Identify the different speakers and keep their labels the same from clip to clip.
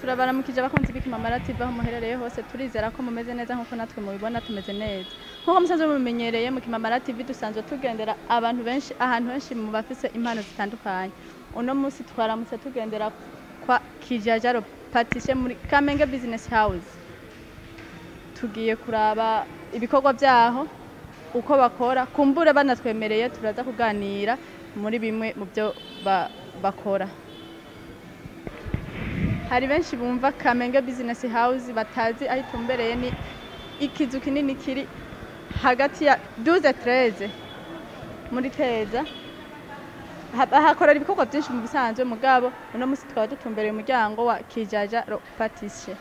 Speaker 1: Turabaramukije abakunzi b'Ikimamara TV aho muherereye hose. Turizera ko mumeze neza nkuko natwe mubibona tumeze neza. Nkuko musanzwe mubimenyereye, mu Kimamara TV dusanzwe tugendera abantu benshi, ahantu henshi, mu bafise impano zitandukanye. Uno munsi twaramutse tugendera kwa Kijajaro Pâtissier muri Kamenge Business House. Tugiye kuraba ibikorwa byaho uko bakora, kumbure banatwemereye turaza kuganira muri bimwe mu byo bakora. Hari benshi bumva Kamenge Business House batazi aho itumbereye. Ni ikizu kinini kiri hagati ya 12 13 muri Teza. Hakorera ibikorwa byinshi mu bisanzwe, mugabo uno munsi tukaba dutumbereye umuryango wa Kijaja Pâtissier.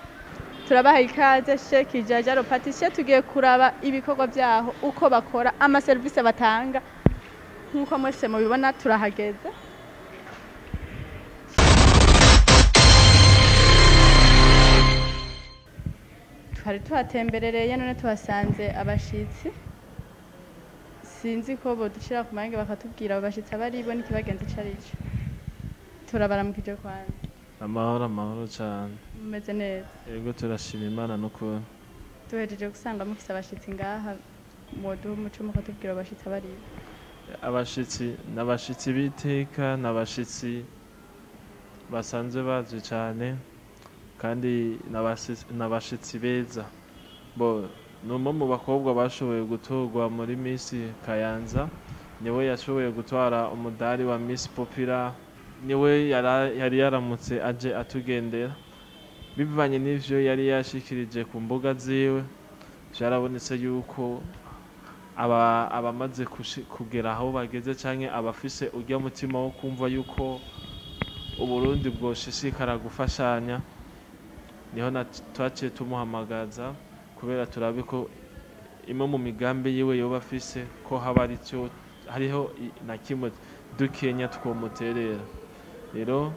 Speaker 1: Turabaha ikaze chez Kijaja Pâtissier. Tugiye kuraba ibikorwa byaho uko bakora, amaserivisi batanga. Nk'uko mwese mubibona, turahageze. Twari tuhatemberereye none tuhasanze abashitsi. Sinzi ko bodushira ku mayange bakatubwira abo bashitsi abaribo n'ikibagenza ico arico. Turabaramukije kwanza.
Speaker 2: Amahoro, amahoro cyane.
Speaker 1: Mumeze neza?
Speaker 2: Yego, turashima Imana n'ukuri.
Speaker 1: Duhejeje gusanga mufise abashitsi ngaha, mwoduha umuco mukatubwira abo bashitsi abaribo?
Speaker 2: Abashitsi ni abashitsi b'iteka, ni abashitsi basanzwe bazwi cyane kandi ni abashitsi beza. Bo ni umwe mu bakobwa bashoboye gutorwa muri Miss Kayanza, niwe yashoboye gutwara umudari wa Miss Popular, niwe yari yaramutse aje atugendera. Bivanye n'ivyo yari yashikirije ku mbuga ziwe, vyarabonetse yuko abamaze kugera aho bageze canke abafise urya mutima wo kumva yuko Uburundi bwoshishikara gufashanya, niho twaciye tumuhamagaza kubera turabe ko imwe mu migambi yiwe yoba afise ko haba aricyo hariho na kimwe dukenya twomuterera. Rero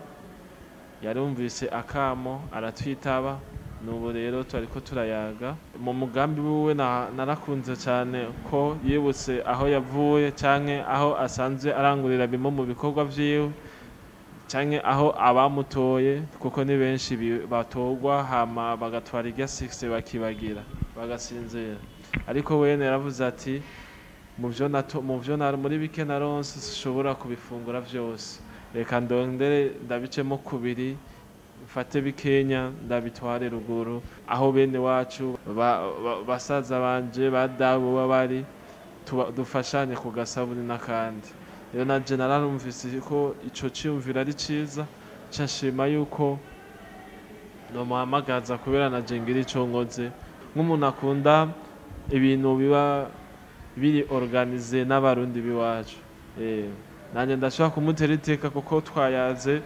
Speaker 2: yarumvise akamo aratwitaba, nubu rero twariko turayaga mu mugambi wiwe. Narakunze cyane ko yibutse aho yavuye canke aho asanzwe arangurira bimwe mu bikorwa vyiwe canke aho abamutoye, kuko ni benshi batorwa hama bagatwara irya succès bakibagira bagasinzira. Ariko wene yaravuze ati: Mu vyo muri bike naronse sinshobora kubifungura vyose, reka ndondere ndabicemo kubiri, mfate bikenya ndabitware ruguru aho bene wacu basaza banje ba dabu baba bari, dufashanye ku gasabuni." N'akandi rero naje nararumvise ko ico ciyumviro ari ciza, nca nshima yuko nomuhamagaza kubera naje ngira ico nkoze nk'umuntu akunda ibintu biba biri organisé n'Abarundi b'iwacu. Nanjye ndashobora kumutera iteka kuko twayaze,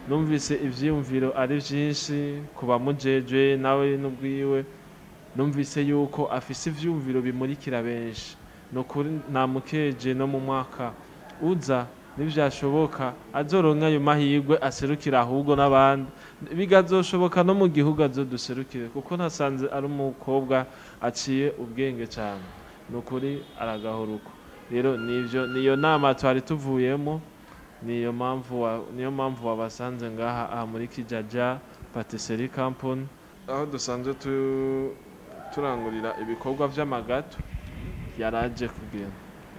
Speaker 2: numvise ivyiyumviro ari vyinshi ku bamujejwe nawe n'ubwiwe, numvise yuko afise ivyiyumviro bimurikira benshi. Ni ukuri namukeje, no mu mwaka uza nivyashoboka azoronka ayo mahirwe aserukira ahubwo n'abandi, bigazoshoboka no mu gihugu azoduserukire, kuko nasanze ari umukobwa aciye ubwenge cyane, ni ukuri aragahuruko. Rero nivyo, niyo nama twari tuvuyemo, niyo mpamvu wabasanze ngaha aha muri Kijaja Patisserie Company, aho dusanzwe turangurira ibikorwa vy'amagâteaux. Yaraje kugira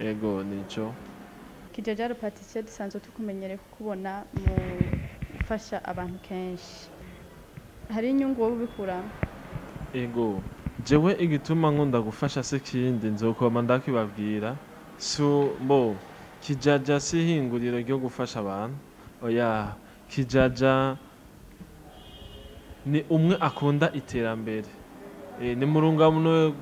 Speaker 2: ego nico.
Speaker 1: Kijajaro Pâtissier, dusanzwe tukumenyereye kukubona mu gufasha abantu kenshi. Hari inyungu wowe ubikuramo?
Speaker 2: Ego, jewe igituma nkunda gufasha se kindi nzokoma ndakibabwira. So mbo Kijaja si ihinguriro ryo gufasha abantu, oya. Kijaja ni umwe akunda iterambere. Ni mu rungano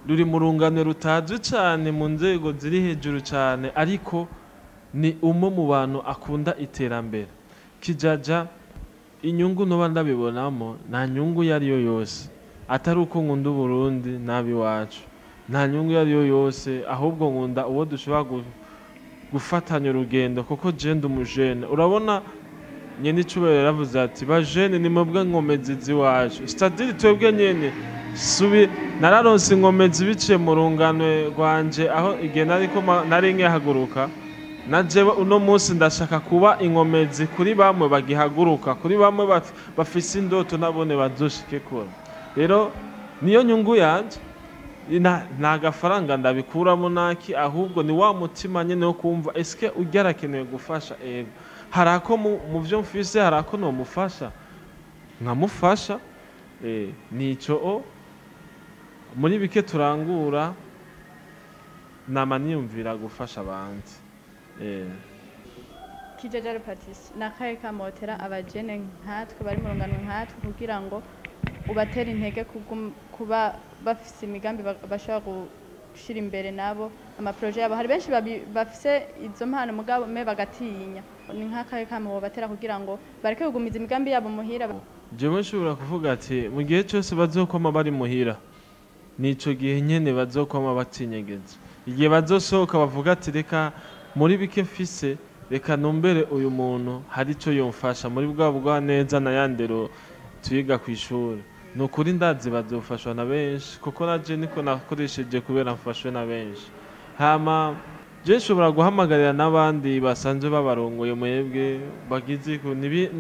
Speaker 2: ruri mu rungano rutazwi cane mu nzego ziri hejuru cane, ariko ni umwe mu bantu akunda iterambere. Kijaja inyungu noba ndabibonamo, nta nyungu iyo ari yo yose atari uko nkunda Uburundi n'abiwacu, nta nyungu iyo ari yo yose, ahubwo nkunda uwo dushobora Gufatanya urugendo, kuko je ndi umujene. Urabona, nyene icubahiro yaravuze ati: "Bajene, ni mwebwe nkomezi z'iwacu." C'est-à-dire twebwe nyene subi nararonse inkomezi biciye mu rungano rwanje, aho igihe nariko nari nkihaguruka. Na jewe uno munsi ndashaka kuba inkomezi kuri bamwe bagihaguruka, kuri bamwe bafise indoto, nabone bazoshike kure. Rero niyo nyungu yanje. Nta gafaranga ndabikuramo naki, ahubwo ni wa mutima nyene wo kumva: eske urya arakeneye gufasha? Ego, hari ako mu vyo mfise, hari ako nomufasha, nkamufasha. Nico o muri bike turangura, nama niyumvira gufasha abandi.
Speaker 1: Kijajaro Patrice, ni akahe kamotera abajene nkatwe bari mu rungano nkatwe kugira ngo ubatere intege kuba bafise imigambi bashobora gushira imbere nabo ama projets yabo? Hari benshi bafise izo mpano, mugabo me bagatinya. Ni nk'akahe kamo wobatera kugira ngo bareke kugumiza imigambi yabo muhira?
Speaker 2: Jewe nshobora kuvuga ati mu gihe cyose bazokoma bari muhira, nico gihe nyene bazokoma batinyegeza. Igihe bazosohoka bavuga ati: "Reka muri bike mfise, reka numbere uyu muntu, hari ico yomfasha muri bwa bwa neza na yandero twiga kw'ishuri." Ni ukuri ndazi bazofashwa na benshi, kuko naje niko nakoresheje kubera mfashwe na benshi. Hama je nshobora guhamagarira n'abandi basanzwe babarongoye, mwebwe bagize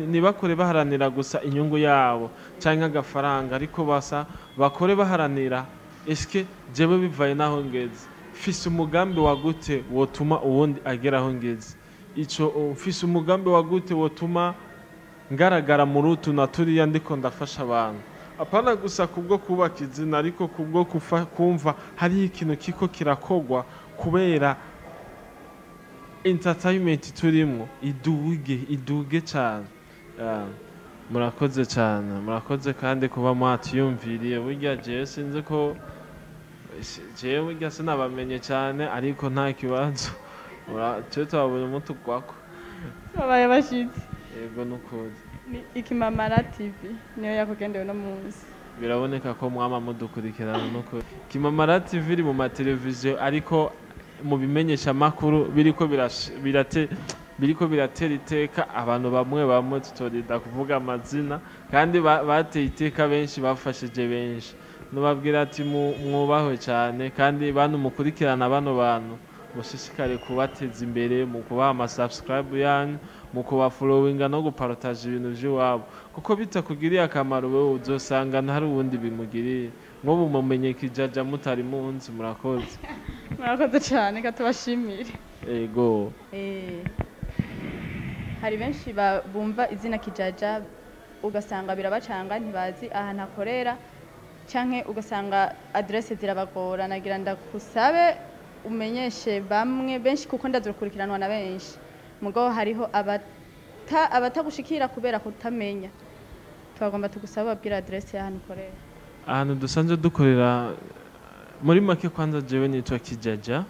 Speaker 2: ntibakore baharanira gusa inyungu yabo canke agafaranga, ariko basa bakore baharanira: eske jewe bivaye naho ngeze, mfise umugambi wa gute wotuma uwundi agera aho ngeze? Ico mfise umugambi wa gute wotuma ngaragara muri utu na turiya ndiko ndafasha abantu? Apana gusa kubwo kubaka izina, ariko kubwo kumva hariho ikintu kiko kirakogwa kubera entertainment turimwo iduge, iduge cyane. Murakoze cyane, murakoze kandi kuba mwatiyumviriye. Burya jewe sinzi ko jewe burya sinabamenye cyane, ariko nta kibazo. Twe twabonye umutugwako.
Speaker 1: Babaye bashitsi.
Speaker 2: Yego, nukuri.
Speaker 1: Ni Ikimamara TV niyo yakugendewe no munsi.
Speaker 2: Biraboneka ko mwama mudukurikirana. Nukuri Kimamara TV iri mu mateleviziyo, ariko mu bimenyesha makuru biriko biriko biratera iteka abantu bamwe bamwe tutorinda kuvuga amazina, kandi bateye iteka benshi, bafashije benshi. Nubabwira ati mwubahwe cyane, kandi bantu mukurikirana bano bantu, mushishikare kubateza imbere mu kubaha ama subscribe yanyu, mu kubafollowinga no gupartaja ibintu vy'iwabo, kuko bitakugiriye akamaro wewe, uzosanga hari uwundi bimugiriye. Nk'ubu mumenye Kijaja mutari munsi. Murakoze.
Speaker 1: Murakoze cyane, katubashimire.
Speaker 2: Ego.
Speaker 1: Hari benshi bumva izina Kijaja ugasanga birabacanga, ntibazi ahantu akorera, canke ugasanga adresse zirabagora. Nagira ndakusabe umenyeshe bamwe benshi, kuko ndazikurikiranwa na benshi, mugabo hariho abatagushikira kubera kutamenya. Twagomba tugusaba babwira adresse y'ahantu ukorera.
Speaker 2: Ahantu dusanzwe dukorera, muri make, kwanza jewe nitwa Kijaja.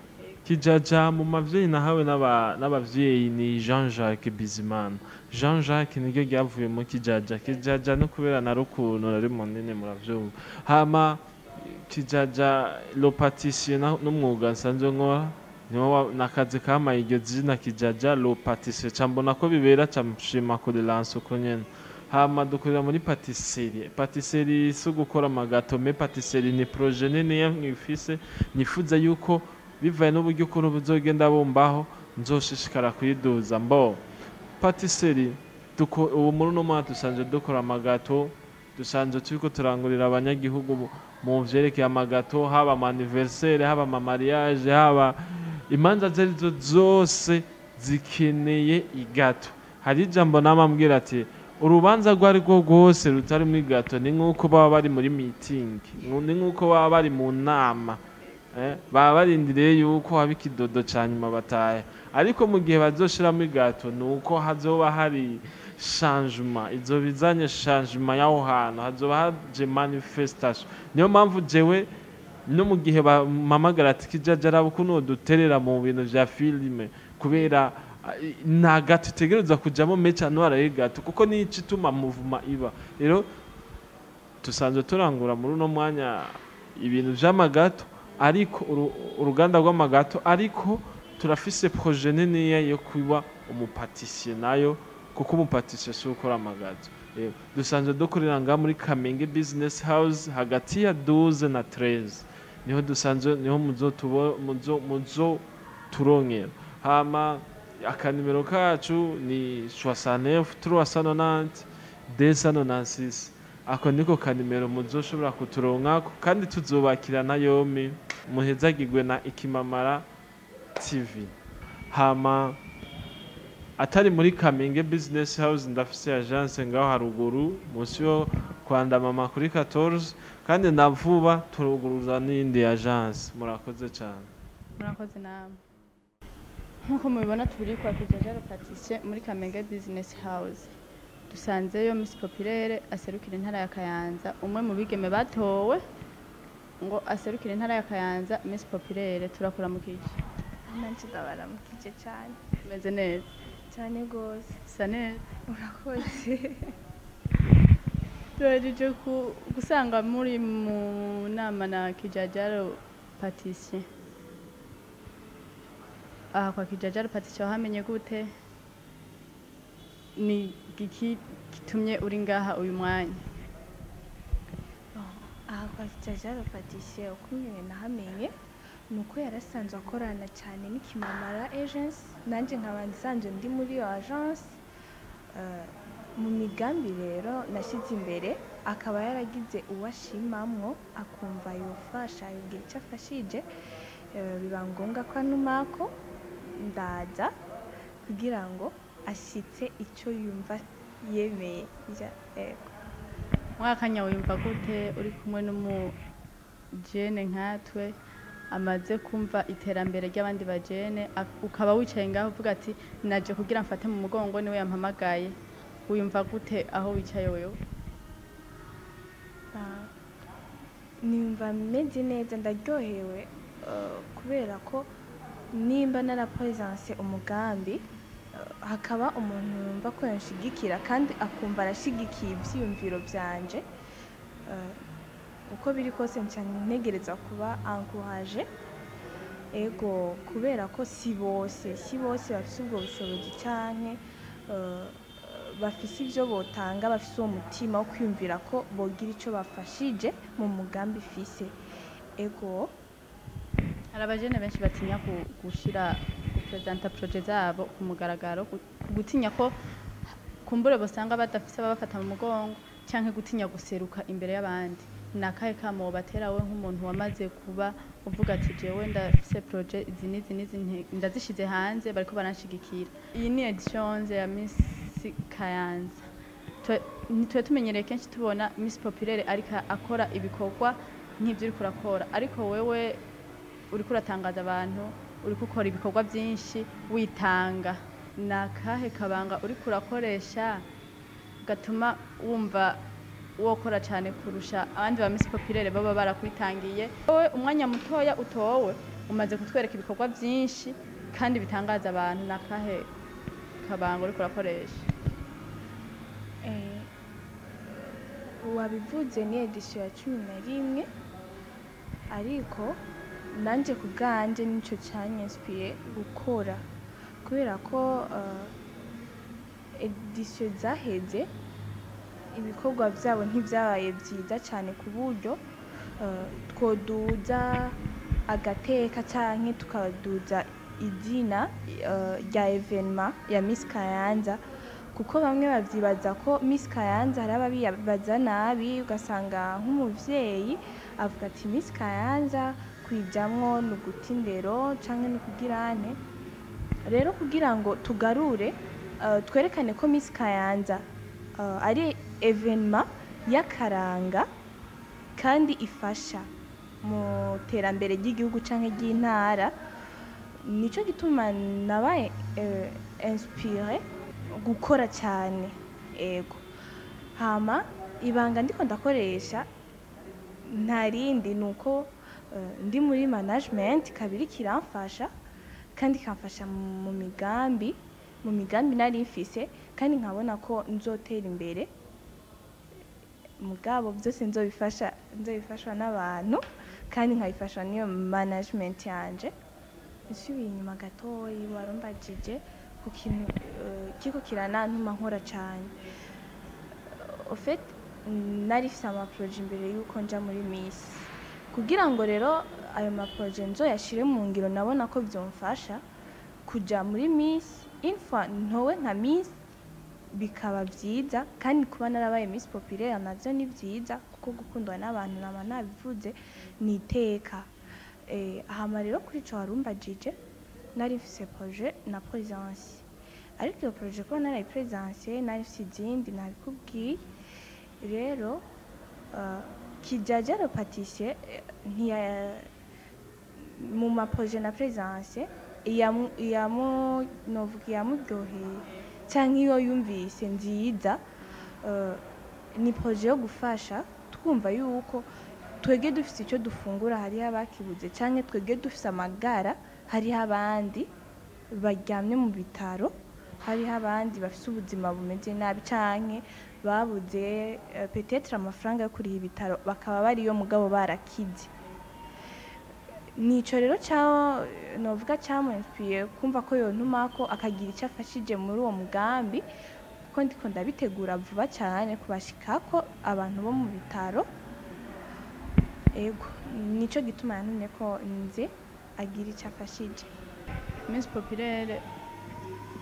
Speaker 2: Kijaja mu mavyeyi nahawe n'abavyeyi ni Jean Jacques Bizimana. Jean Jacques niryo ryavuye mu Kijaja. Kijaja no kubera nari ukuntu nari munini, muravyumva. Hama Kijaja le pâtissier n'umwuga nsanzwe nkora, niwo nakazi kamaye iryo zina Kijaja le pâtissier, ca mbona ko bibera, ca nshima kurilansa uko nyene. Hama dukorera muri pâtisserie. Pâtisserie si ugukora ama gâteaux, mais pâtisserie ni projet niniya nkifise, nifuza yuko bivaye n'uburyo ukuntu buzogenda bumbaho, nzoshishikara kuyiduza. Mbo pâtisserie ubu muri uno mwaka dusanzwe dukora ama gâteaux, dusanzwe turiko turangurira abanyagihugu mu vyerekeye ama gâteaux, haba ama anniversaire, haba ama mariage, haba imanza zarizo zose zikeneye i gâteau. Hari ijambo namambwira ati: "Urubanza rwo ari rwo rwose rutarimo i gâteau ni nk'uko baba bari muri meeting, ni nk'uko baba bari mu nama, baba barindiriye yuko haba ikidodo ca nyuma batahe." Ariko mu gihe bazoshiramo i gâteau, ni uko hazoba hari changement, izoba izanye changement y'aho hantu, hazoba haje manifestation. Niyo mpamvu jewe no mu gihe bampamagara ati: "Kijaja, raba ukuntu duterera mu bintu vya filime," kubera nta gâteau itegerezwa kujamo meca ntwara y'i gâteau, kuko nico ituma muvuma iba. Rero dusanzwe turangura muri uno mwanya ibintu vy'ama gâteaux, ariko uruganda rw'ama gâteaux, ariko Turafise projet niniya yo kuba umupâtissier nayo, kuko umupâtissier si ukora amagâteau. Dusanzwe dukorera ngaha muri Kamenge Business House, hagati ya 12 na 13 niho dusanzwe, niho muzo turonkera. Hama akanimero kacu ni 69 390 296. Ako niko kanimero muzoshobora kuturonkako, kandi tuzobakirana yomi. Muhezagirwe na Ikimamara TV. Hama atari muri Kamenge Business House, ndafise agence ngaho haruguru munsi yo kwanda mama kuri 14, kandi na vuba turuguruza n'iyindi agence. Murakoze cyane.
Speaker 1: Murakoze namwe. Nk'uko mubibona, turi kwa Kijajaro Pâtissier muri Kamenge Business House. Dusanzeyo Miss Populaire aserukira intara ya Kayanza, umwe mu bigeme batowe ngo aserukire intara ya Kayanza. Miss Populaire, turakuramukije.
Speaker 3: Nanje ndabaramukije cyane.
Speaker 1: Umeze neza?
Speaker 3: Cyane rwose.
Speaker 1: Usa neza.
Speaker 3: Urakoze.
Speaker 1: Duhejeje gusanga muri mu nama na Kijajaro Pâtissier. Aha kwa Kijajaro Pâtissier wahamenye gute? Ni giki gitumye uri ngaha uyu mwanya?
Speaker 3: Aha kwa Kijajaro Pâtissier, ukungene nahamenye ni uko yarasanzwe akorana cyane n'Ikimamara Agence, nanjye nkaba nsanzwe ndi muri iyo agence. Mu migambi rero nashyize imbere, akaba yaragize uwo ashimamwo, akumva yofasha, yogira icyo afashije. Biba ngombwa ko antumako, ndaza kugira ngo ashyitse icyo yumva yemeye. Yego.
Speaker 1: Mwakanya wiyumva gute uri kumwe n'umujene nkatwe amaze kumva iterambere ry'abandi bajene, ukaba wicaye ngaho uvuga ati naje kugira mfate mu mugongo, niwe yampamagaye? Wiyumva gute aho wicaye wewe?
Speaker 3: Nimva meze neza, ndaryohewe, kubera ko nimba narapresence umugambi, hakaba umuntu yumva ko yanshigikira kandi akumva arashigikiye ivyiyumviro vyanje, uko biri kose nca ntegereza kuba encouragé. Ego, kubera ko si bose bafise ubwo bushobozi canke bafise ivyo botanga, bafise uwo mutima wo kwiyumvira ko bogira ico bafashije mu mugambi fise. Ego.
Speaker 1: Hari abajene benshi batinya gushira gupresenta projet zabo ku mugaragaro, gutinya ko kumbure bosanga badafise ababafata mu mugongo, canke gutinya guseruka imbere y'abandi. Ni akahe kamo batera we nk'umuntu wamaze kuba uvuga ati jewe ndafise projet izi n'izi n'izi, ndazishize hanze, bariko baranshigikira? Iyi ni édition 11 ya Miss Kayanza. Ntitwe tumenyereye kenshi tubona Miss Populaire ariko akora ibikorwa nk'ivyo uriko urakora, ariko wewe uriko uratangaza abantu, uriko ukora ibikorwa byinshi witanga. Ni akahe kabanga uriko urakoresha gatuma wumva wokora cyane kurusha abandi ba Miss Populaire baba barakwitangiye? Wowe umwanya mutoya utowe umaze kutwereka ibikorwa byinshi kandi bitangaza abantu. Ni akahe kabanga uriko urakoresha?
Speaker 3: Wabivuze, ni édition ya 11, ariko nanjye ku bwanjye nicyo cyanyinspiré gukora, kubera ko édition zaheze ibikorwa byabo ntibyabaye byiza cyane ku buryo twoduza agateka canke tukaduza izina rya événement ya Miss Kayanza, kuko bamwe bavyibaza ko Miss Kayanza, hari ababibaza nabi, ugasanga nk'umuvyeyi avuga ati Miss Kayanza kwijamwo ni uguta indero canke ni ukugirante. Rero kugira ngo tugarure, twerekane ko Miss Kayanza ari événement y'akaranga kandi ifasha mu terambere ry'igihugu canke ry'intara, nico gituma nabaye inspiré gukora cyane. Ego, hama ibanga ndiko ndakoresha nta rindi, ni uko ndi muri management kabiri, kiramfasha kandi ikamfasha mu migambi nari mfise, kandi nkabona ko nzotera imbere. Mugabo byose nzobifasha, nzobifashwa n'abantu kandi nkabifashwa n'iyo management yanje. Nsubiye inyuma gatoyi, warumbajije ku kintu kiriko kiranantuma nkora cane. Au fait, nari mfise ama projets imbere yuko nja muri Miss. Kugira ngo rero ayo ma projets nzoyashire mu ngiro, nabona ko vyomfasha kuja muri Miss. Une fois ntowe nka Miss, bikaba vyiza. Kandi kuba narabaye Miss Populaire navyo ni vyiza, kuko gukundwa n'abantu, nama nabivuze, ni iteka. Hama rero kuri ico warumbajije, nari mfise projet na présence, ariko iyo projet kuba narayi présence, nari mfise izindi nabikubwiye. Rero Kijaja le pâtissier, ntiya mu ma projets na présence iyamu iyamu novuga iyamuryoheye canke iyo yumvise nziza, ni projet yo gufasha. Twumva yuko twebwe dufise icyo dufungura, hariho abakibuze, canke twebwe dufise amagara, hariho abandi baryamye mu bitaro, hariho abandi bafise ubuzima bumeze nabi, canke babuze peut-être amafaranga yo kuriha ibitaro, bakaba bariyo mugabo barakize. Nico rero ca novuga camu inspiré kumva ko yontumako akagira icyo afashije muri uwo mugambi, kuko ndiko ndabitegura vuba cyane kubashikako abantu bo mu bitaro. Ego, nico gituma yantumye ko nze agira icyo afashije.
Speaker 1: Miss Populaire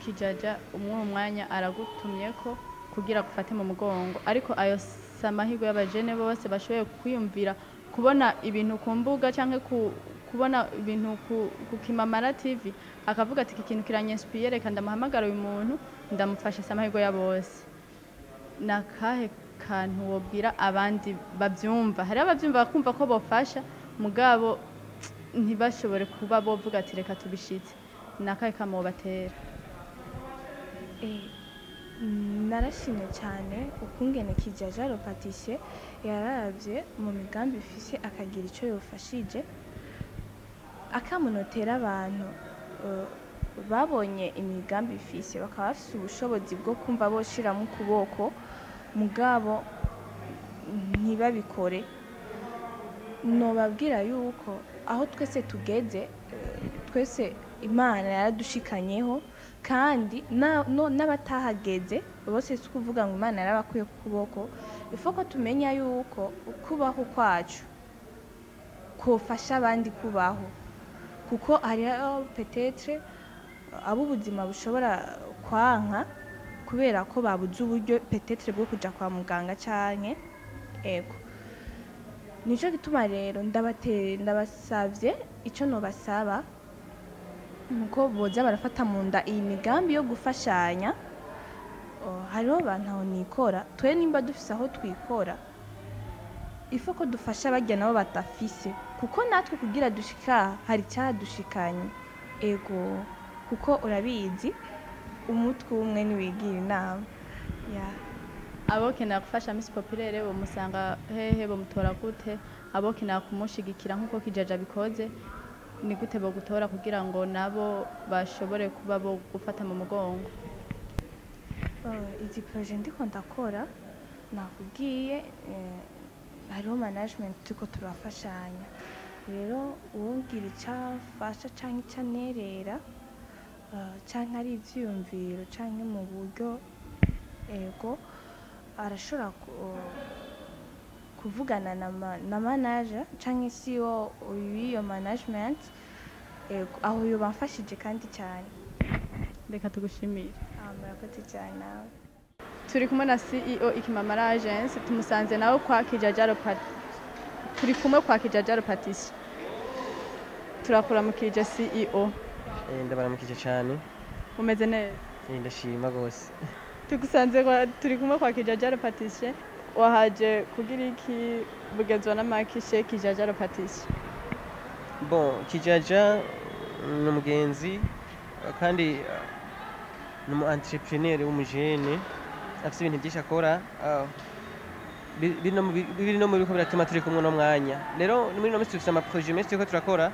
Speaker 1: Kijaja, umwe mwanya aragutumye ko kugira gufate mu mugongo, ariko ayo si amahirwe y'abajene bose bashoboye kwiyumvira kubona ibintu ku mbuga cyangwa kubona ibintu ku Kimamara TV, akavuga ati: "Iki kintu kirany inspiré, reka ndamuhamagara uyu muntu ndamufashe." Si amahirwe ya bose. Ni akahe kantu wobwira abandi bavyumva? Hariho abavyumva bakumva ko bofasha, mugabo ntibashobore kuba bovuga ati: "Reka tubishitse." Ni akahe kamo wobatera?
Speaker 3: Narashimye cyane ukungene Kijaja le pâtissier yaravye mu migambi ifise akagira ico yofashije. Akamunotera abantu babonye imigambi ifise, bakaba bafise ubushobozi bwo kumva boshiramo ukuboko, mugabo ntibabikore, nobabwira yuko aho twese tugeze, twese Imana yaradushikanyeho. Kandi n'abatahageze bose, si ukuvuga ngo Imana yarabakuye ku kuboko. Ifo ko tumenya yuko ukubaho kwacu kofasha abandi kubaho, kuko hariho peut-être abo ubuzima bushobora kwanka kubera ko babuze uburyo peut-être bwo kuja kwa muganga canke. Ego, nico gituma rero ndabasavye. Ico nobasaba nuko boza barafata mu nda iyi migambi yo gufashanya. Oh, hariho abantu aho nikora. Twe nimba dufise aho twikora, ifo ko dufasha barya nabo badafise, kuko natwe kugira dushika aha, hari icyadushikanye. Ego, kuko urabizi, umutwe umwe ntiwigira inama ya.
Speaker 1: Abokenera gufasha Miss Populaire bomusanga hehe? Bomutora gute? Abokenera kumushigikira nk'uko Kijaja bikoze, ni gute bogutora kugira ngo nabo bashobore kuba bo gufata mu mugongo?
Speaker 3: Izi projets ndiko ndakora, nakubwiye, hariho management turiko turafashanya. Rero uwumbwira icyo afasha canke icyo anerera, canke ari ivyiyumviro canke mu buryo, ego, arashobora kuvugana na manager canke CEO w'iyo management. Ego, aho yoba amfashije kandi cyane.
Speaker 1: Reka tugushimire.
Speaker 3: Ah, murakoze cyane nawe.
Speaker 1: Turi kumwe na CEO Ikimamara Agence, tumusanze nawe kwa Kijajaro Pat, turi kumwe kwa Kijajaro Patisserie. Turakuramukije, CEO.
Speaker 4: Ndabaramukije cyane.
Speaker 1: Umeze neza?
Speaker 4: Ndashima rwose.
Speaker 1: Tugusanze turi kumwe kwa Kijajaro Patisserie. Wahaje kugira iki? Bugezwa n'amakishe Kijajaro Patisserie?
Speaker 4: Bon, Kijaja ni umugenzi, kandi ni umu entrepreneur w'umujene afite ibintu byinshi akora, biri no mu biriko biratuma turi kumwe no mwanya. Rero muri ino minsi dufise ama projets menshi turiko turakora.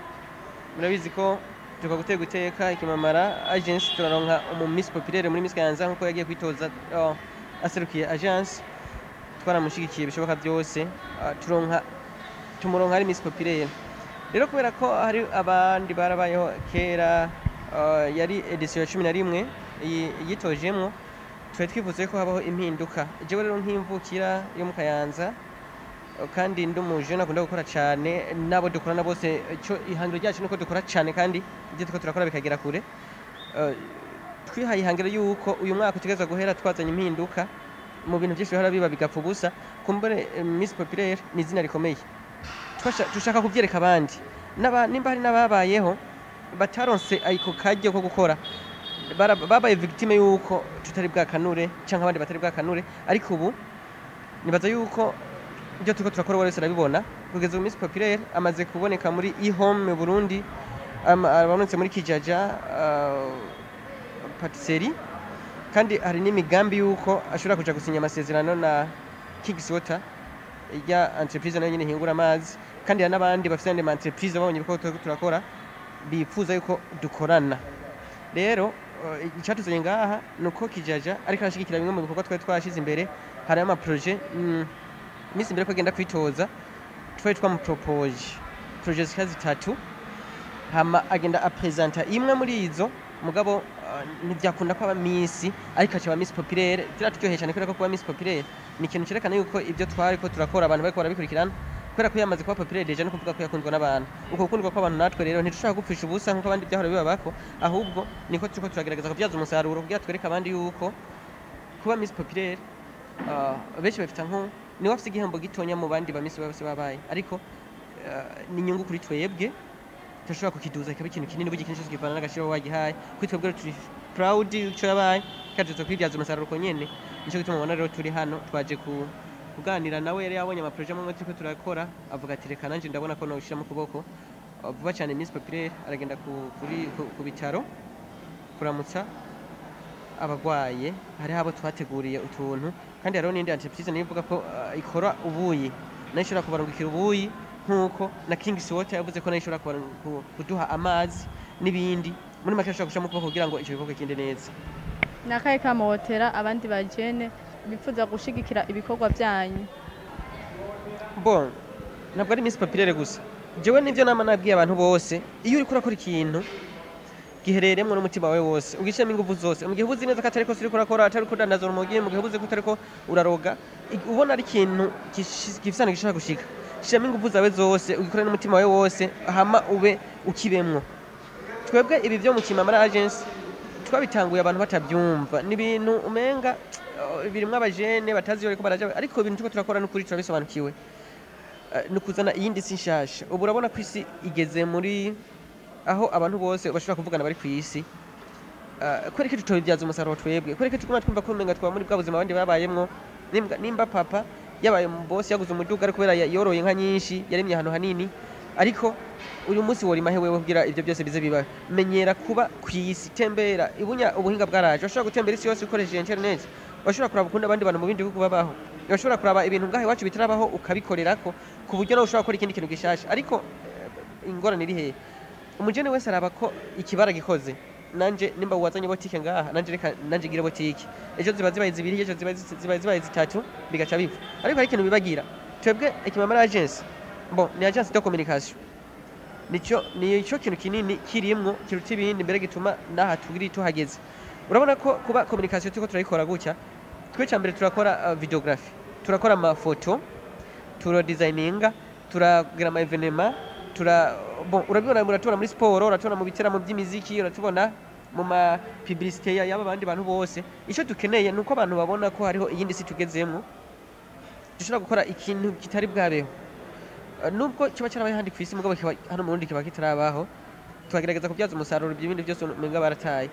Speaker 4: Murabizi ko turiko gutega iteka Ikimamara Agence, turaronka umu Miss Populaire muri Miss Kayanza, nkuko yagiye kwitoza aserukiye agence, twaramushigikiye bishoboka byose, turonka tumuronka ari Miss Populaire. Rero kubera ko hari abandi barabayeho kera, yari édition ya 11 yitojemwo, twari twifuza ko habaho impinduka. Jewe rero nk'imvukira yo mu Kayanza, kandi ndi umujene akunda gukora cyane, n'abo dukorana bose, ico ihangiro ryacu nuko dukora cyane kandi ibyo turiko turakora bikagera kure. Twihaye ihangiro yuko uyu mwaka utegerezwa guhera twazanye impinduka mu bintu byinshi bihora biba bigapfa ubusa. Kumbure Miss Populaire ni izina rikomeye. Dushaka kuvyereka abandi. Nimba hari n'ababayeho bataronse ako karyo ko gukora, babaye victime yuko tutari bwakanure canke abandi batari bwakanure, ariko ubu nibaza yuko ibyo turiko turakora uwo wese arabibona. Kugeza ubu Miss Populaire amaze kuboneka muri e-home Burundi, abonetse muri Kijaja patisserie, kandi hari n'imigambi yuko ashobora kuja gusinya amasezerano na Kings Water, ya entreprise nayo nyene ihingura amazi, kandi hari n'abandi bafite andi ma entreprise babonye ibikorwa turiko turakora bifuza yuko dukorana. Rero icatuzanye ngaha nuko Kijaja ariko arashigikira bimwe mu bikorwa twari twashize imbere. Hari ama projet misi imbere ko agenda kwitoza twari twamupropoje projet zika zitatu, hama agenda apresenta imwe muri izo, mugabo ntibyakunda ko aba Miss, ariko aca aba Miss Populaire. Biraturyoheye cyane kubera ko kuba Miss Populaire ni ikintu cerekana yuko ibyo twari ko turakora abantu bariko barabikurikirana, kubera ko yamaze kuba populaire déjà no kuvuga ko yakunzwe n'abantu. Uko gukundwa kw'abantu natwe rero ntidushobora gupfisha ubusa nk'uko abandi byahora bibabako, ahubwo niko turiko turagerageza kubyaza umusaruro kugira twereke abandi yuko kuba Miss Populaire, benshi bafita nko niwe afise igihembo gitonya mu bandi ba Miss bose babaye, ariko ni inyungu kuri twebwe, turashobora kukiduza kikaba ikintu kinini. Burya ikintu cyose kivana n'agaciro wagihaye. Kuri twebwe rero turi proud y'icyo yabaye kandi tuza kwibyaza umusaruro uko nyene. Nico gituma mubona rero turi hano, twaje kuganira nawe. Yari yabonye amaprojet amwe turiko turakora, avuga ati reka nanje ndabona ko noshira mu kuboko. Vuba cyane Miss Populaire aragenda ku bitaro kuramutsa abagwaye, hariho abo twateguriye utuntu, kandi hariho n'indi entreprise niyo ivuga ko ikora ubuyi, nayo ishobora kubarungikira ubuyi, nk'uko na Kings Water yavuze ko nayo ishobora kuduha amazi n'ibindi. Muri make ashobora gushiramo ukuboko kugira ngo ico gikorwa kigende neza.
Speaker 1: Ni akahe kamo wotera abandi bajene bifuza gushigikira ibikorwa byanyu?
Speaker 4: Bon, ntabwo ari Miss Populaire gusa, jewe nivyo nama nabwiye abantu bose: iyo uriko urakora ikintu, gihereremwo n'umutima wawe wose, ugishyiramo ingufu zose. Mu gihe uba uzi neza ko atari ko uriko urakora, atari ko udandaza urumogi, mu gihe uba uzi ko utariko uraroga, ubona ari ikintu gifise ahantu gishobora gushika, shiramo ingufu zawe zose, ugikore n'umutima wawe wose, hama ube ukibemwo. Twebwe ibi vyo mu Kimamara Agency twabitanguye abantu batabyumva, ni ibintu umenga birimwo abajene batazi iyo bariko baraja, ariko ibintu turiko turakora n'ukuri turabisobanukiwe. Ni ukuzana iyindi si nshasha. Ubu urabona ko isi igeze muri aho abantu bose bashobora kuvugana bari ku isi. Kubera ko tutobibyaza umusaruro twebwe? Kubera ko tuguma twumva ko umenga twaba muri bwa buzima abandi babayemwo? Nimba papa yabaye mu boss, yaguze umuduga, ari kubera yoroye inka nyinshi, yaremye ahantu hanini, ariko uyu munsi worima he wewe kugira ibyo byose bize bibahe? Menyera kuba ku isi, tembera ibunya, ubuhinga bwaraje, urashobora gutembera isi yose ukoresheje internet, urashobora kuraba ukuntu abandi bantu mu bindi bihugu babaho, urashobora kuraba ibintu ngaho iwacu bitarabaho ukabikorerako, ku buryo nawe ushobora gukora ikindi kintu gishasha. Ariko ingorane iri hehe? Umujene wese araba ko ikibara gikoze, nanje nimba wazanye botike ngaha, nanje reka nanje ngire botike, ejo ziba zibaye zibiri, ejo ziba zibaye zitatu, bigaca bipfa. Ariko hari ikintu bibagira: twebwe Ikimamara Agency, bon, ni agence de communication, nico kintu kinini kirimwo kiruta ibindi mbere gituma naha turi tuhageze. Urabona ko kuba communication turiko turayikora gutya, twe mbere turakora videography, turakora amafoto, turadesigninga, turagira ama événement, tura bon, urabibona, muratubona muri siporo, uratubona mu biteramo by'imiziki, uratubona mu ma publicité y'aba bandi bantu bose. Ico dukeneye nuko abantu babona ko hariho iyindi si tugezemwo, dushobora gukora ikintu kitari bwabeho. Nubwo kiba cyarabaye handi ku isi, mugabo kiba hano mu Burundi kiba kitarabaho, tukagerageza kubyaza umusaruro ibyo bindi byose umenga barataye.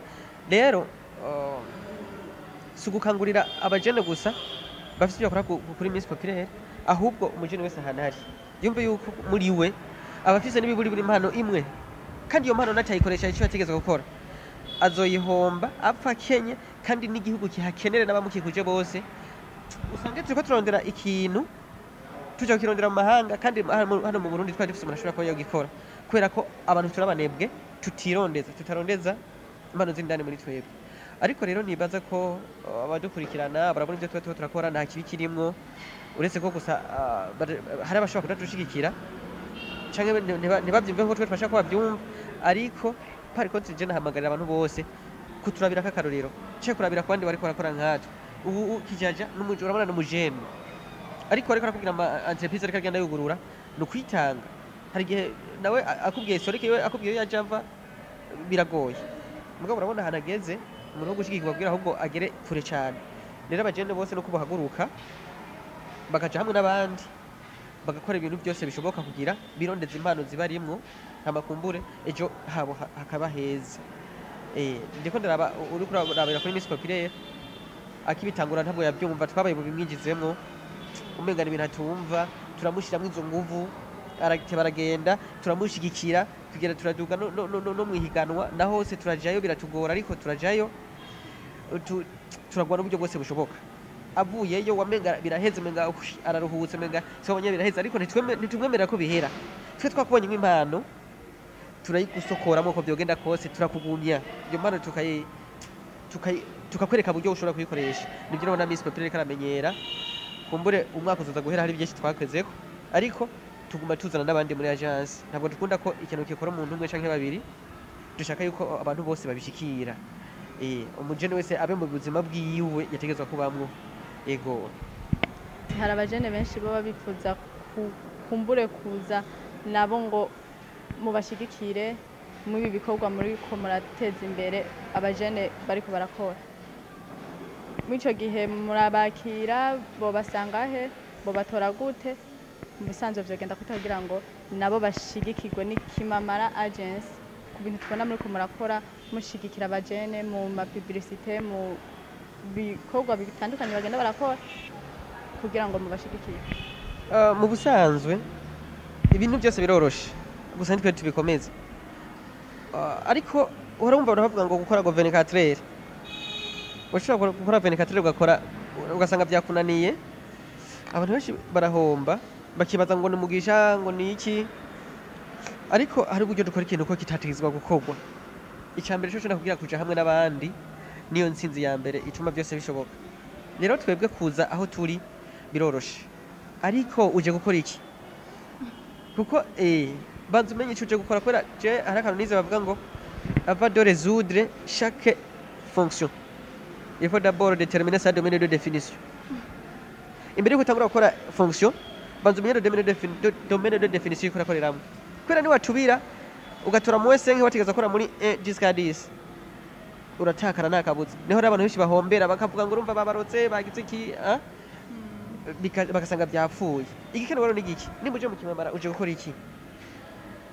Speaker 4: Rero si ugukangurira abajene gusa bafite ibyo bakora kuri Miss Populaire, ahubwo umujene wese ahantu ari yumve yuko muri we aba afise n'ibiburi buri impano imwe, kandi iyo mpano natayikoresha icyo yategetswe gukora, azoyihomba apfa akenye, kandi n'igihugu kihakenere n'abamukikuje bose. Usange turiko turondera ikintu, tuja kukirondera mu mahanga, kandi hano mu Burundi twari dufise umuntu ashobora kuba yogikora, kubera ko abantu turabanebwe, tutirondeza, tutarondeza impano z'indani muri twebwe. Ariko rero nibaza ko abadukurikirana barabona ibyo tuba turiko turakora, nta kibi kirimwo, uretse ko gusa hari abashobora kutadushigikira. Canke ntibavyumve nkuko twe twashaka ko bavyumva. Ariko par contre je nahamagarira abantu bose kuturabira k'akarorero, canke kurabira ku bandi bariko barakora nkatwe. Ubu Kijaja urabona n'umujene, ariko arakubwira ama entreprise ariko agenda yugurura, ni ukwitanga. Hari igihe nawe akubwiye sorike iwe, akubwiye iyo yaje ava, biragoye. Mugabo urabona ahantu ageze, umuntu wo gushigikirwa kugira ahubwo agere kure cane. Rero abajene bose nuko bahaguruka bakaja hamwe n'abandi, bagakora ibintu byose bishoboka kugira birondeze impano zibarimwo, hama kumbure ejo habo hakaba heza. Ndiko ndaraba uriko urabira kuri Miss Populaire, akibitangura ntabwo yabyumva, twabaye bubimwinjizemwo, umenga ni ibintu atumva. Turamushiramwo izo nguvu, arateba, aragenda, turamushigikira kugera turaduga no mwihiganwa na hose turajayo. Biratugora ariko turajayo, turagwana uburyo bwose bushoboka. Avuyeyo wamenga biraheze, menga ush, araruhutse, menga sobonye biraheze, ariko ntitumwemerera ko bihera. Twe twakubonye nk'impano, turayigusokoramo uko byogenda kose, turakugumya iyo mpano, tukakwereka uburyo ushobora kuyikoresha. Nibyo urabona Miss Populaire karamenyera. Kumbure umwaka uzoza guhera hari byinshi twakozeko, ariko tuguma tuzana n'abandi muri agence. Ntabwo dukunda ko ikintu gikora umuntu umwe canke babiri, dushaka yuko abantu bose babishikira. Umujene wese abe mu buzima bwiwe yategezwa kubamwo. Ego.
Speaker 1: Hari abajene benshi baba bifuza kumbure kuza nabo ngo mubashigikire muri ibi bikorwa muri ko murateza imbere abajene bariko barakora. Muri ico gihe murabakira? Bobasanga he? Bobatora gute? Mu bisanzwe vyogenda gute kugira ngo nabo bashigikirwe n'Ikimamara Agence ku bintu tubona muri ko murakora, mushigikira abajene mu ma publicité, mu bikorwa bitandukanye bagenda barakora, kugira ngo mubashigikire?
Speaker 4: Mu busanzwe ibintu byose biroroshe, gusa nitwe tubikomeza. Ariko uhora wumva abantu bavuga ngo gukora ngo 24 heures, ushobora gukora 24 heures ugakora ugasanga byakunaniye. Abantu benshi barahomba, bakibaza ngo ni umugisha, ngo ni iki. Ariko hari uburyo dukora ikintu ko kitategerezwa gukorwa. Icya mbere cyo nakubwira, kuja hamwe n'abandi niyo ntsinzi ya mbere ituma byose bishoboka. Rero twebwe kuza aho turi biroroshe, ariko uje gukora iki? Kuko banza umenye icyo uje gukora. Kubera je hari akantu nize bavuga ngo avant de résoudre chaque fonction, il faut d'abord déterminer sa domaine de définition. Imbere yuko utangura gukora fonction, banza umenye domaine de définition uriko urakoreramwo, kubera niwatubira ugatora mu wese wategeza gukora muri 1 jusqu'à 10, uratakara nakabuze. Niho rero abantu benshi bahombera, bakavuga ngo urumva babarotse, bagize iki, ah? Bagasanga byapfuye. Igikenewe rero ni igiki? Nimba uje mu Kimamara, uje gukora iki?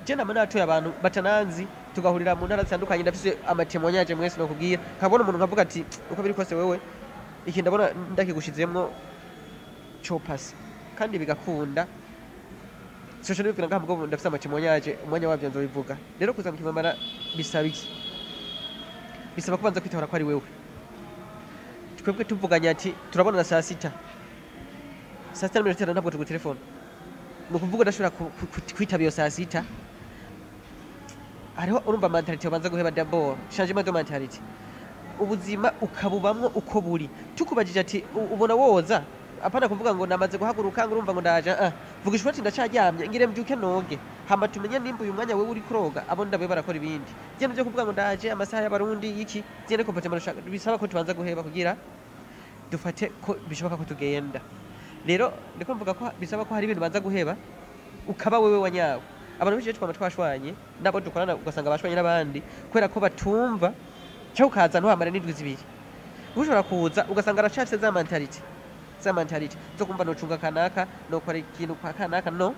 Speaker 4: Je nama natoye abantu batananzi, tugahurira mu ntara zitandukanye, ndafise ama témoignages mwese nokubwira, nkabona umuntu nkavuga ati uko biri kose wewe iki ndabona ndakigushizemwo copasi, kandi bigakunda. Social media ngaha mugabo ndafise ama témoignages, umwanya wavyo nzobivuga. Rero kuza mu Kimamara bisaba iki? Bisaba kubanza kwitabara ko ari wewe. Twebwe tuvuganye ati turabonana saa sita, 6:50 ntabwo tugutelefone, ni ukuvuga udashobora kwitaba iyo saa sita. Hariho urumva mentalité ubanza guheba d'abord, changement de mentalité, ubuzima ukabubamwo uko buri. Tukubajije ati ubona woza, apana kuvuga ngo namaze guhaguruka, ngo urumva ngo ndaje. Ah, vuga ishuri ati ndacaryamye, ngire mbyuke noge, hama tumenye nimba uyu mwanya wewe uri kuroga, abo ndabe barakora ibindi. Genda byo kuvuga ngo ndaje amasaha y'abarundi iki gende comportement bisaba ko tubanza guheba kugira dufate ko bishoboka ko tugenda. Rero ndiko mvuga ko bisaba ko hari ibintu banza guheba, ukaba wewe wanyawe. Abantu benshi twama twashwanye nabo dukorana, ugasanga bashwanye n'abandi kubera ko batumva. Cyangwa ukaza ntuhamare n'indwi 2, ushobora kuza ugasanga aracafise za mentalité zo kumva nocunga kanaka, nokora ikintu kwa kanaka. No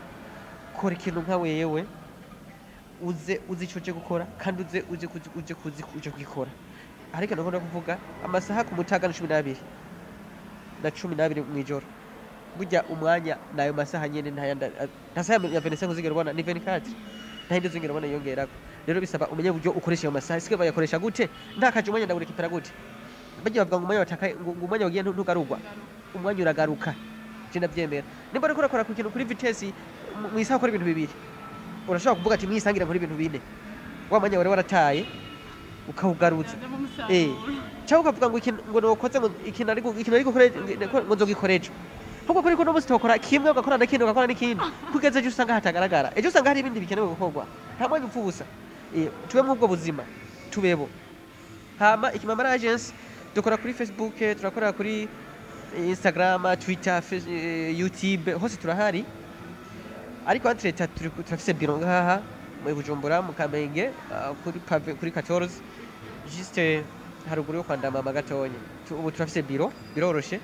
Speaker 4: kora ikintu nka wewe, uze uzi ico uje gukora, kandi uze uzi uje kuzi uje kugikora. Ariko ndakunda kuvuga amasaha ku mutaga ni 12 na 12 mw'ijoro. Burya umwanya nayo masaha nyene, nta saha ya 25 uzigera ubona, ni 24, nta yindi uzigera ubona yiyongerako. Rero bisaba umenye uburyo ukoresha ayo masaha. Sike bayakoresha gute? Ntakaje umwanya, ndawurekipera gute? Bagiye bavuga ngo umwanya watakaye, ngo umwanya wagiye ntugarurwa. Umwanya uragaruka, je ndavyemera. Nimba uriko urakora ku kintu kuri vitesse mw'isaha ukora ibintu bibiri, urashobora kuvuga ati mwisangira nkora ibintu bine, wa mwanya wari warataye ukawugaruza. Cyangwa ukavuga ngo ikintu ngo nokoze, ngo ikintu ari gukora, ngo nzogikora ejo. Ahubwo kuri kuno munsi tokora kimwe, ugakora n'ikindi, ugakora n'ikindi, kugeza ejo usanga hatagaragara, ejo usanga hari ibindi bikenewe gukorwa. Nta mwanya upfa ubusa. Tube mw'ubwo buzima, tubebo. Hama Ikimamara Agency dukora kuri Facebook, turakora kuri Instagram, Twitter, YouTube, hose turahari. Ariko entre turafise biro ngaha muri Bujumbura, mu Kamenge, kuri pavé, kuri 14, juste haruguru yo kwa Ndamama gatonya. Ubu turafise biro, biroroshe,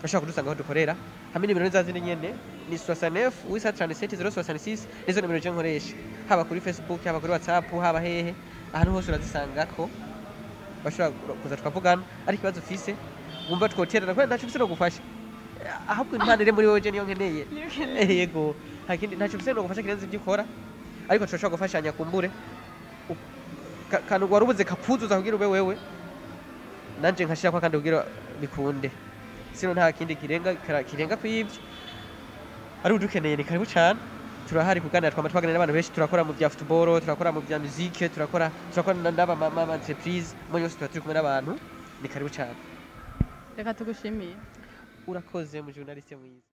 Speaker 4: bashobora kudusanga aho dukorera. Hamwe nimero za zindi nyene ni 69 837 066, nizo nimero je nkoresha, haba kuri Facebook, haba kuri WhatsApp, haba hehe, ahantu hose urazisangako. Bashobora kuza tukavugana, ariko ikibazo ufise wumva twoterana, kubera ntacyo ufise no gufasha. Ahubwo impano iri muri wowe je niyo nkeneye. Yego, nta kindi, ntacyo ufise no gufasha kirenze ibyo ukora, ariko turashobora gufashanya. Kumbure kantu wari ubuze kakuzuza kugira ube wewe, nanje nkashirako akandi kugira bikunde. Sino nta kindi kirenga kirenga kw'ivyo. Ari udukeneye, ni karibu cane, turahari kuganira. Twama twaganira n'abantu benshi. Turakora mu bya football, turakora mu bya musique, turakora n'aba ma entreprise muri yose, tuba turi kumwe n'abantu. Ni karibu cane.
Speaker 1: Reka tugushimiye.
Speaker 4: Urakoze mu journaliste mwiza.